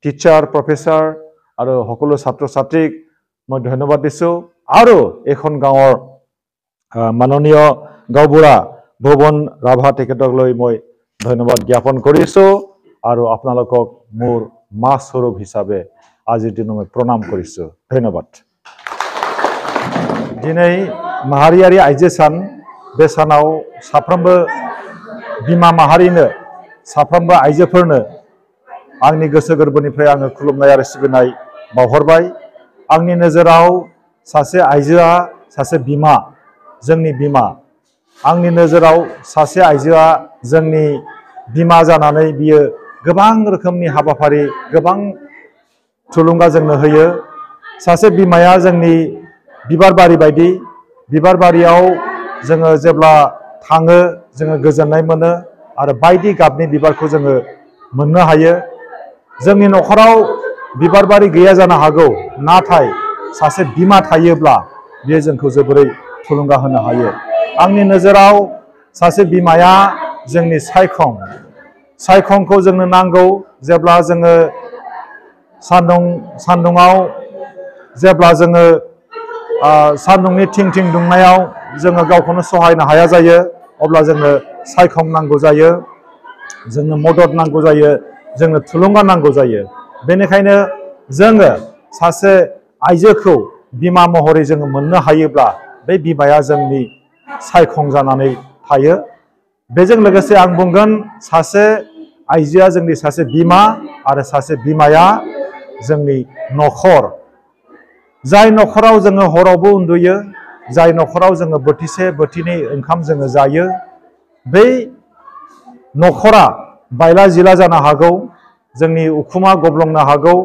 Teacher professor আৰু সকলো ছাত্ৰ ছাত্ৰীক মই ধন্যবাদ দিছোঁ আৰু এখন গাঁৱৰ মাননীয় গাঁওবুঢ়া ভুৱন ৰাভা তেখেতক লৈ মই ধন্যবাদ জ্ঞাপন কৰিছোঁ আৰু আপোনালোকক মোৰ মা স্বৰূপ হিচাপে আজিৰ দিনত মই প্ৰণাম কৰিছোঁ ধন্যবাদ दिनै माहारियारि आइजो सान बे सानाव साफ्रोमबो बिमा माहारिनो साफ्रोमबो आइजोफोरनो आंनि गोसो गोरबोनिफ्राय आङो खुलुमनाय आरो सिबिनाय बावहरबाय आंनि नोजोराव सासे आइजोआ सासे बिमा जोंनि बिमा आंनि नोजोराव सासे आइजोआ जोंनि बिमा जानानै बियो गोबां रोखोमनि हाबाफारि गोबां थुलुंगा जोंनो होयो सासे बिमाया जोंनि बिबार बारि बायदि बिबार बारियाव जोङो जेब्ला थाङो जोङो गोजोननाय मोनो आरो बायदि गाबनि बिबारखौ जोङो मोननो हायो जोंनि न'खराव बिबार बारि गैया जानो हागौ नाथाय सासे बिमा थायोब्ला बियो जोंखौ जोबोरै थुलुंगा होनो हायो आंनि नोजोराव सासे बिमाया जोंनि सायखंखौ जोंनो नांगौ जेब्ला जोङो सान्दुङाव जेब्ला जोङो सान्दुंनि थिं थिं दुंनायाव जोङो गावखौनो सहायनो हाया जायो अब्ला जोंनो सायखं नांगौ जायो जोंनो मदद नांगौ जायो जोंनो थुलुंगा नांगौ जायो बेनिखायनो जोङो सासे आइजोखौ बिमा महरै जोङो मोननो हायोब्ला बे बिमाया जोंनि सायखं जानानै थायो बेजों लोगोसे आं बुंगोन सासे आइजोआ जोंनि सासे बिमा आरो सासे बिमाया जोंनि न'खर जाय न'खराव जोङो हरावबो उन्दुयो जाय न'खराव जोङो बोथिसे बोथिनै ओंखाम जोङो जायो बै न'खरा बायला जिला जानो हागौ जोंनि उखुमा गब्लंनो हागौ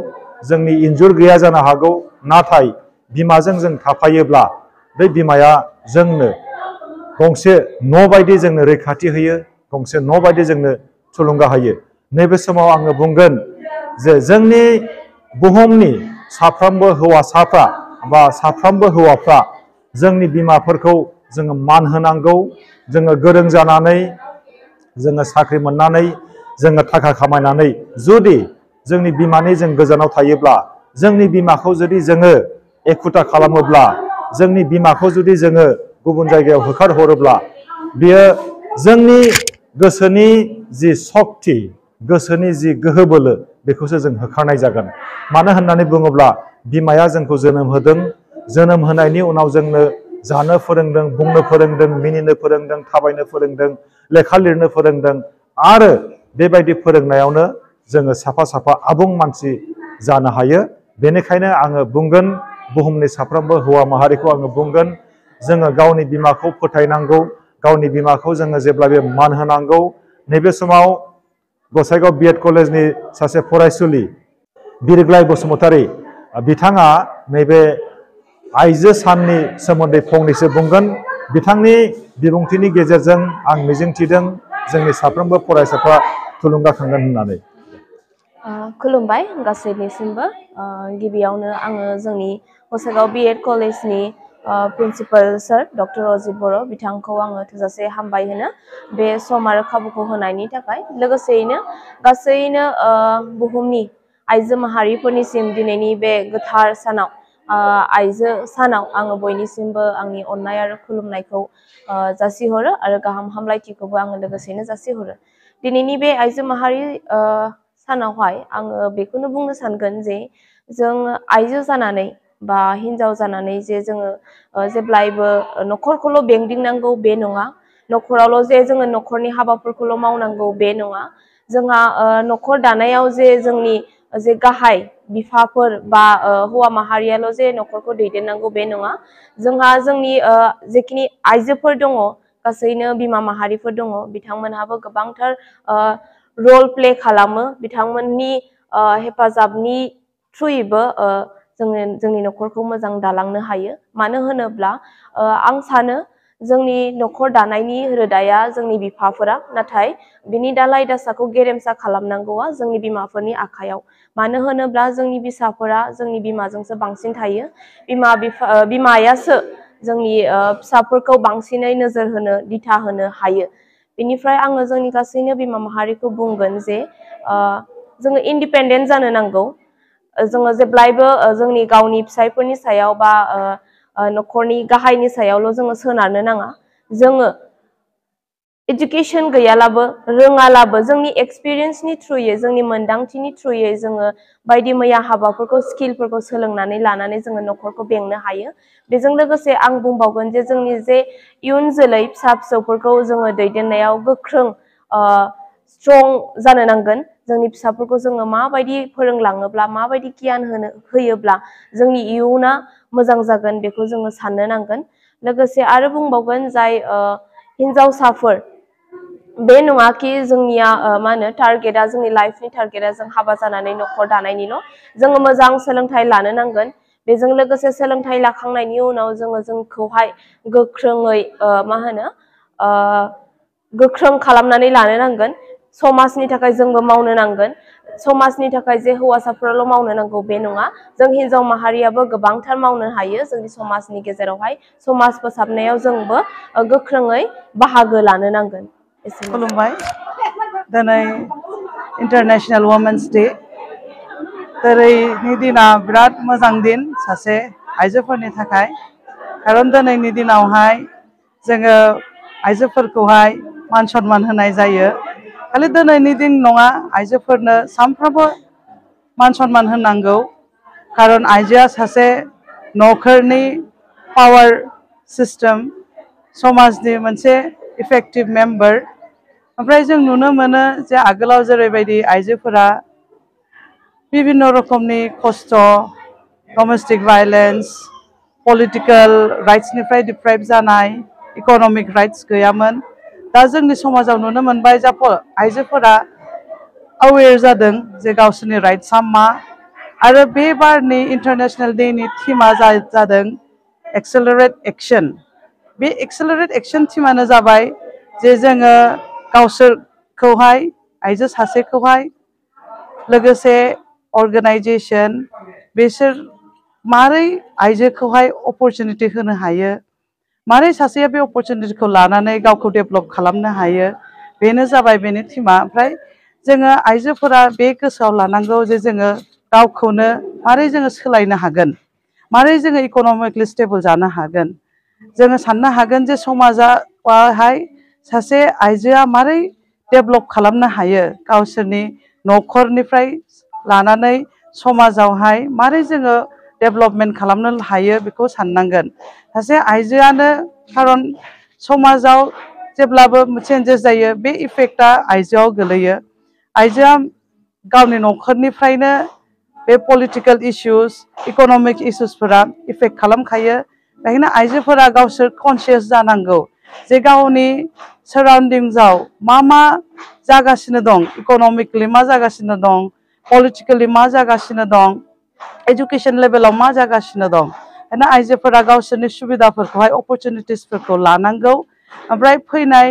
जोंनि इन्जुर गैया जानो हागौ नाथाय बिमाजों जों थाफायोब्ला बे बिमाया जोंनो गंसे न' बायदि जोंनो रैखाथि होयो गंसे न' बायदि जोंनो थुलुंगा होयो नैबे समाव आङो बुंगोन जे जोंनि बुहुमनि साफ्रोमबो हौवासाफ्रा बा साफ्रोमबो हौवाफ्रा जोंनि बिमाफोरखौ जोङो मान होनांगौ जोङो गोरों जानानै जोङो साख्रि मोननानै जोङो थाखा खामायनानै जुदि जोंनि बिमानि जों गोजानाव थायोब्ला जोंनि बिमाखौ जुदि जोङो एखुथा खालामोब्ला जोंनि बिमाखौ जुदि जोङो गुबुन जायगायाव होखारहरोब्ला बियो जोंनि गोसोनि जि सक्ति गोसोनि जि गोहो बोलो बेखौसो जों होखारनाय जागोन मानो होननानै बुङोब्ला बिमाया जोंखौ जोनोम होदों जोनोम होनायनि उनाव जोंनो जानो फोरोंदों बुंनो फोरोंदों मिनिनो फोरोंदों थाबायनो फोरोंदों लेखा लिरनो फोरोंदों आरो बेबायदि फोरोंनायावनो जोङो साफा साफा आबुं मानसि जानो हायो बेनिखायनो आङो बुंगोन बुहुमनि साफ्रोमबो हौवा माहारिखौ आङो बुंगोन जोङो गावनि बिमाखौ फोथायनांगौ गावनि बिमाखौ जोङो जेब्लाबो मान होनांगौ नैबे समाव गसाइगाव बिएड कलेजनि सासे फरायसुलि बिरग्लाय बसुमतारी बिथाङा नैबे आइजो साननि सोमोन्दै फंनैसो बुंगोन बिथांनि बिबुंथिनि गेजेरजों आं मिजिंथिदों जोंनि साफ्रोमबो फरायसाफ्रा थुलुंगाखांगोन होननानै खुलुमबाय गासैनिसिमबो गिबियावनो आङो जोंनि गसाइगाव बिएड कलेजनि प्रिन्सिपाल सार डक्टर अजित बर' बिथांखौ आङो थोजासे हामबाय होनो बे सम आरो खाबुखौ होनायनि थाखाय लोगोसेयैनो गासैनो बुहुमनि आइजो माहारिफोरनिसिम दिनैनि बे गोथार सानाव आइजो सानाव आङो बयनिसिमबो आंनि अननाय आरो खुलुमनायखौ जासिहरो आरो गाहाम हामलायथिखौबो आङो लोगोसेनो जासिहरो दिनैनि बे आइजो माहारि सानावहाय आङो बेखौनो बुंनो सानगोन जे जों आइजो जानानै बा हिन्जाव जानानै जे जोङो जेब्लायबो न'खरखौल' बेंदिंनांगौ बे नङा न'खरावल' जे जोङो न'खरनि हाबाफोरखौल' मावनांगौ बे नङा जोंहा न'खर दानायाव जे जोंनि जे गाहाय बिफाफोर बा हौवा माहारियाल' जे न'खरखौ दैदेननांगौ बे नङा जोंहा जोंनि जेखिनि आइजोफोर दङ गासैनो बिमा माहारिफोर दङ बिथांमोनहाबो गोबांथार रल प्ले खालामो बिथांमोननि हेफाजाबनि थ्रुयैबो जोंनि न'खरखौ मोजां दालांनो हायो मानो होनोब्ला आं सानो जोंनि न'खर दानायनि रोदाया जोंनि बिफाफोरा नाथाय बिनि दालाय दासाखौ गेरेमसा खालामनांगौआ जोंनि बिमाफोरनि आखायाव मानो होनोब्ला जोंनि फिसाफोरा जोंनि बिमाजोंसो बांसिन थायो बिमायासो जोंनि फिसाफोरखौ बांसिनै नोजोर होनो दिथा होनो हायो बेनिफ्राय आङो जोंनि गासैनो बिमा माहारिखौ बुंगोन जे जोङो इन्डिपेन्डेन्ट जानो नांगौ जोङो जेब्लायबो जोंनि गावनि फिसायफोरनि सायाव बा न'खरनि गाहायनि सायावल' जोङो सोनारनो नाङा जोङो एजुकेशन गैयालाबो रोङालाबो जोंनि एक्सपिरियेन्सनि थ्रुयै जोंनि मोन्दांथिनि थ्रुयै जोङो बायदि मैया हाबाफोरखौ स्किलफोरखौ सोलोंनानै लानानै जोङो न'खरखौ बेंनो हायो बेजों लोगोसे आं बुंबावगोन जे जोंनि जे इयुन जोलै फिसा फिसौफोरखौ जोङो दैदेननायाव गोख्रों स्ट्रं जानो नांगोन जोंनि फिसाफोरखौ जोङो माबायदि फोरोंलाङोब्ला माबायदि गियान होयोब्ला जोंनि इयुना मोजां जागोन बेखौ जोङो साननो नांगोन लोगोसे आरो बुंबावगोन जाय हिन्जावसाफोर बे नङा कि जोंनिया मा होनो टारगेटआ जोंनि लाइफनि टारगेटआ जों हाबा जानानै न'खर दानायनिल' जोङो मोजां सोलोंथाइ लानो नांगोन बेजों लोगोसे सोलोंथाइ लाखांनायनि उनाव जोङो जोंखौहाय गोख्रोङै मा होनो गोख्रों खालामनानै लानो नांगोन समाजनि थाखाय जोंबो मावनो नांगोन समाजनि थाखाय जे हौवासाफोराल' मावनो नांगौ बे नङा जों हिन्जाव माहारियाबो गोबांथार मावनो हायो जोंनि समाजनि गेजेरावहाय समाज फोसाबनायाव जोंबो गोख्रोङै बाहागो लानो नांगोन खुलुमबाय दिनै इन्टारनेशनेल वुमेन्स डे दिनैनि दिना बिराद मोजां दिन सासे आइजोफोरनि थाखाय खारन दिनैनि दिनावहाय जोङो आइजोफोरखौहाय मान सनमान होनाय जायो खालि दिनैनि दिन नङा आइजोफोरनो सानफ्रोमबो मान सनमान होनांगौ खारन आइजोआ सासे न'खरनि पावार सिस्टेम समाजनि मोनसे इफेक्टिभ मेम्बार ओमफ्राय जों नुनो मोनो जे आगोलाव जेरैबायदि आइजोफोरा बिभिन्न रोखोमनि खस्थ डमेस्टिक भायलेन्स पलिटिकेल राइट्सनिफ्राय डिप्राइभ जानाय इक'नमिक राइट्स गैयामोन दा जोंनि समाजाव नुनो मोनबाय जा आइजोफोरा अवेर जादों जे गावसोरनि राइट्सआ मा आरो बे बारनि इन्टारनेशनेल डेनि थिमा जादों एक्सेलारेट एक्शन बे एक्सेलारेट एक्शन थिमानो जाबाय जे जोङो गावसोरखौहाय आइजो सासेखौहाय लोगोसे अर्गेनाइजेशन बिसोर मारै आइजोखौहाय अपरचुनिटि होनो हायो मारै सासेया बे अपरचुनिटिखौ लानानै गावखौ डेभेलप खालामनो हायो बेनो जाबाय बेनि थिमा ओमफ्राय जोङो आइजोफोरा बे गोसोआव लानांगौ जे जोङो गावखौनो मारै जोङो सोलायनो हागोन मारै जोङो इक'नमिकलि स्टेबल जानो हागोन जोङो साननो हागोन जे समाजावहाय सासे आइजोआ मारै डेभेलप खालामनो हायो गावसोरनि न'खरनिफ्राय लानानै समाजावहाय मारै जोङो डेभेलपमेन्ट खालामनो हायो बेखौ साननांगोन सासे आइजोआनो खारन समाजाव जेब्लाबो चेन्जेस जायो बे इफेक्टआ आइजोआव गोलैयो आइजोआ गावनि न'खरनिफ्रायनो बे पलिटिकेल इसुस इक'नमिक इसुसफोरा इफेक्ट खालामखायो बेखायनो आइजोफोरा गावसोर कनसियास जानांगौ जे गावनि साराउन्डिंसआव मा जागासिनो दं इक'नमिकलि मा जागासिनो दं पलिटिकेलि मा जागासिनो दं एजुकेशन लेभेलाव मा जागासिनो दं बेखायनो आइजोफोरा गावसोरनि सुबिदाफोरखौहाय अपरचुनिटिसफोरखौ लानांगौ ओमफ्राय फैनाय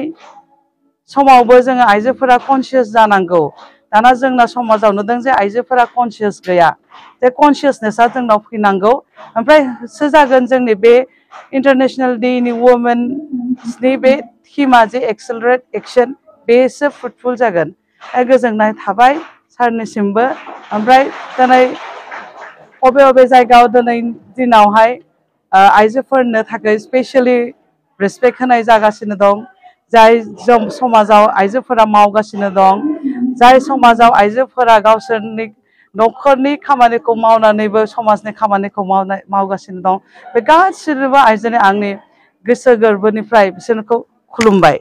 समावबो जोङो आइजोफोरा कनसियास जानांगौ दाना जोंना समाजाव नुदों जे आइजोफोरा कनसियास गैया बे कनसियासनेसा जोंनाव फैनांगौ ओमफ्रायसो जागोन जोंनि बे इन्टारनेशनेल डेनि वुमेन्सनि बे थिमा जे एक्सेलारेट एक्शन बेसो फ्रुटफुल जागोन गोजोननाय थाबाय सारनिसिमबो ओमफ्राय दिनै बबे जायगायाव दिनै दिनावहाय आइजोफोरनो थाखाय स्पेसियेलि रेसपेक्ट होनाय जागासिनो दं जाय समाजाव आइजोफोरा मावगासिनो दं जाय समाजाव आइजोफोरा गावसोरनि न'खरनि खामानिखौ मावनानैबो समाजनि खामानिखौ मावगासिनो दं बे गासिबो आइजोनि आंनि गोसो गोरबोनिफ्राय बिसोरखौ खुलुमबाय।